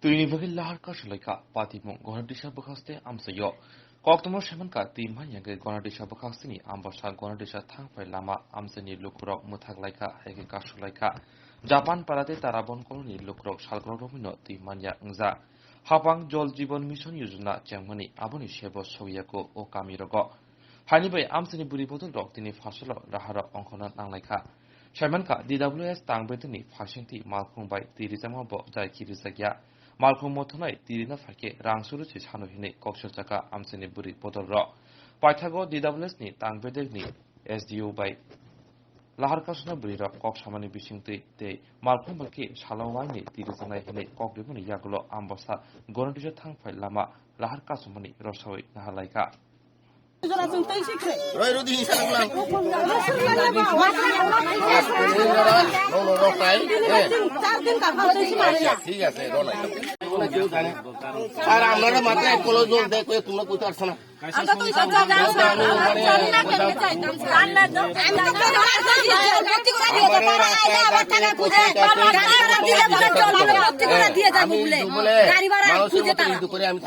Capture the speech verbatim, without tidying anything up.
Twini bagwi lahar kasulaikha, patimung Gonadisa bwkhaste amchaio. Koktwma saimankha, twi manya hwnkhe Gonadisa bwkhaksini ambasa Gonadisa thangphai lama amchaini lukurok mwthaklaikha, hai khe kasulaikha. Japan para tei Tarabon koloni lukurok salgrok romwino twi manya wngjak. Hapang Jol Jiban Mission Yojana chengmani aboni sebo sokyako o kamirogo. Haini bai amchaini bwrwi bodolrok tini pharsalo raharok ongkhorna nanglaikha. Saimankha, D W S tang bedekni phaisingtwi malkhung bai twi rijama bo jai khi rijakya. Malkhung mothonai twi rina phaikhe rang suruchi sano hinwi kok serjakha amchaini bwrwi bodolrok. Paithago D W S ni tang bedekni S D O bai lahar kasuna bwrwirok kok samani bisingtwi tei malkhung bai khe salo waini twi rijaknai hinwi kok rimani yagulo ambasa Gonadisa thangphai lama lahar kasumani rosawi naharlaikha. Roi rudi hinsa nang lang. Nono rok tai. Acha, thik ase, rona. Ar amnara mate kolo jol de koi tumna koi tar sana. Ami bole, ami